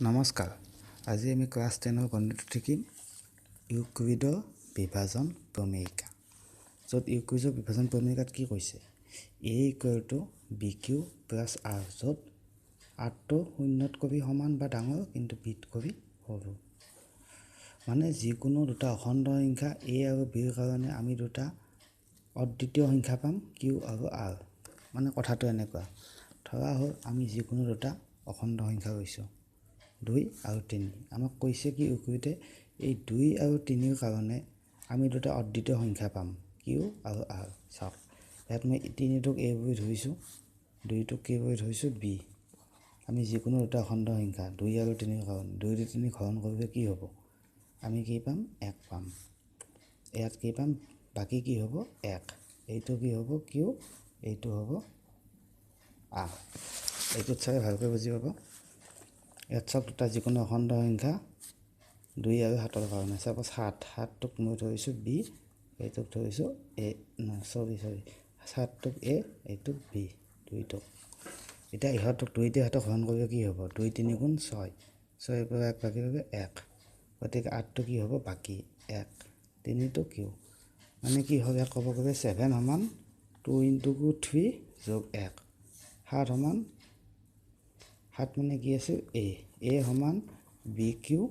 নমস্কাৰ, আজি আমি ক্লাছ 10ৰ গণিত শিকিম ইউক্লিডৰ বিভাজন প্ৰমেয়িকা, য'ত ইউক্লিডৰ বিভাজন প্ৰমেয়িকাত কি কৈছে? A equal to B Q plus R, য'ত আৰটো শূন্যতকৈ সমান বা ডাঙৰ কিন্তু বিতকৈ সৰু। মানে যিকোনো দুটা অখণ্ড সংখ্যা এ আৰু বিৰ কাৰণে আমি দুটা অদ্বিতীয় সংখ্যা পাম, কিউ আৰু আৰ। মানে কথাটো এনেকুৱা, ধৰা হ'ল আমি যিকোনো দুটা অখণ্ড সংখ্যা লৈছোঁ, 2 আৰু 3। আমাক কৈছে কি ইউক্লিডে, এই 2 আৰু 3ৰ কাৰণে আমি দুটা অদ্বিতীয় সংখ্যা পাম, কিউ আৰু আৰ। চাওক, ইয়াত মই 3টোক এ বুলি ধৰিছোঁ, 2টোক কি বুলি ধৰিছোঁ? বি। আমি যিকোনো দুটা অখণ্ড সংখ্যা 2 আৰু 3ৰ কাৰণে 2 দি 3 হৰণ কৰিলে কি হ'ব? আমি কি পাম? 1 পাম। ইয়াত কি পাম? বাকী কি হ'ব? 1। এইটো কি হ'ব? কিউ। এইটো হ'ব আৰ। এইটোত চাগে ভালকৈ বুজি পাব। ইয়াত চাওক, দুটা যিকোনো অখণ্ড সংখ্যা 2 আৰু 7ৰ কাৰণে, চাপ'জ 7, 7টোক মই ধৰিছোঁ বি, এইটোক ধৰিছোঁ এ, নহয়, চৰি চৰি, 7টোক এ, এইটোক বি, 2টোক। এতিয়া ইহঁতক 2 দি ইহঁতক হৰণ কৰিলে কি হ'ব? 2 3 গুণ 6, 6ৰ পৰা 1 বাকী পাব 1। গতিকে 8টো কি হ'ব? বাকী 1, 3টো কিউ। মানে কি হ'ব ইয়াত ক'ব গ'লে 7 সমান 2 ইনটু 3 যোগ 1। 7 সমান, 7 মানে কি আছিল? এ। এ সমান বি কিউ,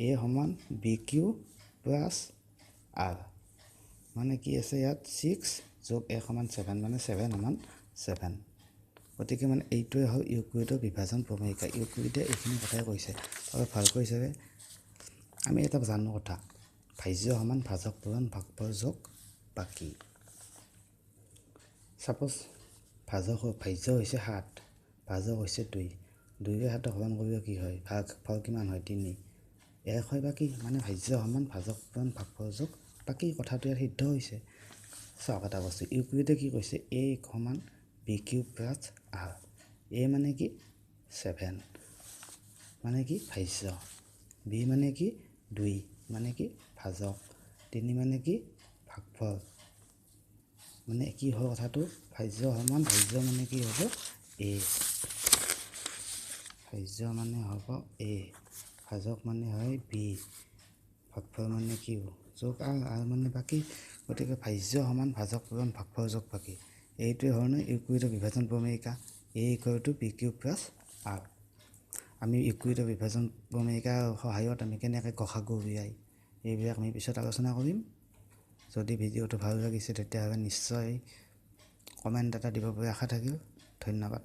এ সমান বি কিউ প্লাছ আৰ। মানে কি আছে ইয়াত? 6 যোগ 1 সমান 7, মানে 7 সমান 7। গতিকে মানে এইটোৱে হ'ল ইউক্লিডৰ বিভাজন প্ৰমেয়িকা। ইউক্লিডে এইখিনি কথাই কৈছে। অলপ ভালকৈ চাবে, আমি এটা জানো কথা, ভাজ্য সমান ভাজক পূৰণ ভাগফল যোগ বাকী। চাপ'জ ভাজক ভাজ্য হৈছে 7, ভাজক হৈছে 2। 2ৰে 7ক হৰণ কৰিলে কি হয়? ভাগফল কিমান হয়? 3, 1 হয় বাকী। মানে ভাজ্য সমান ভাজক পূৰণ ভাগফল যোগ বাকী, কথাটো ইয়াত সিদ্ধ হৈছে। চাওক এটা বস্তু, ইউক্লিডে কি কৈছে? এ সমান বি কিউ প্লাছ আৰ। এ মানে কি? 7, মানে কি? ভাজ্য। বি মানে কি? 2, মানে কি? ভাজক। 3 মানে কি? ভাগফল। মানে কি হয় কথাটো? ভাজ্য সমান, ভাজ্য মানে কি হ'ব? এ। ভাজ্য মানে হ'ব এ, ভাজক মানে হয় বি, ভাগফল মানে কিউ, যোগ আৰ, আৰ মানে বাকী। গতিকে ভাজ্য সমান ভাজক পূৰণ ভাগফল যোগ বাকী। এইটোৱে হ'ল ইউক্লিডৰ বিভাজন প্ৰমেয়িকা, A equal to B Q plus R. আমি ইউক্লিডৰ বিভাজন প্ৰমেয়িকাৰ সহায়ত আমি কেনেকৈ গসাগু উলিয়াই, এইবিলাক আমি পিছত আলোচনা কৰিম। যদি ভিডিঅ'টো ভাল লাগিছে, তেতিয়াহ'লে নিশ্চয় কমেণ্ট এটা দিব বুলি আশা থাকিল। ধন্যবাদ।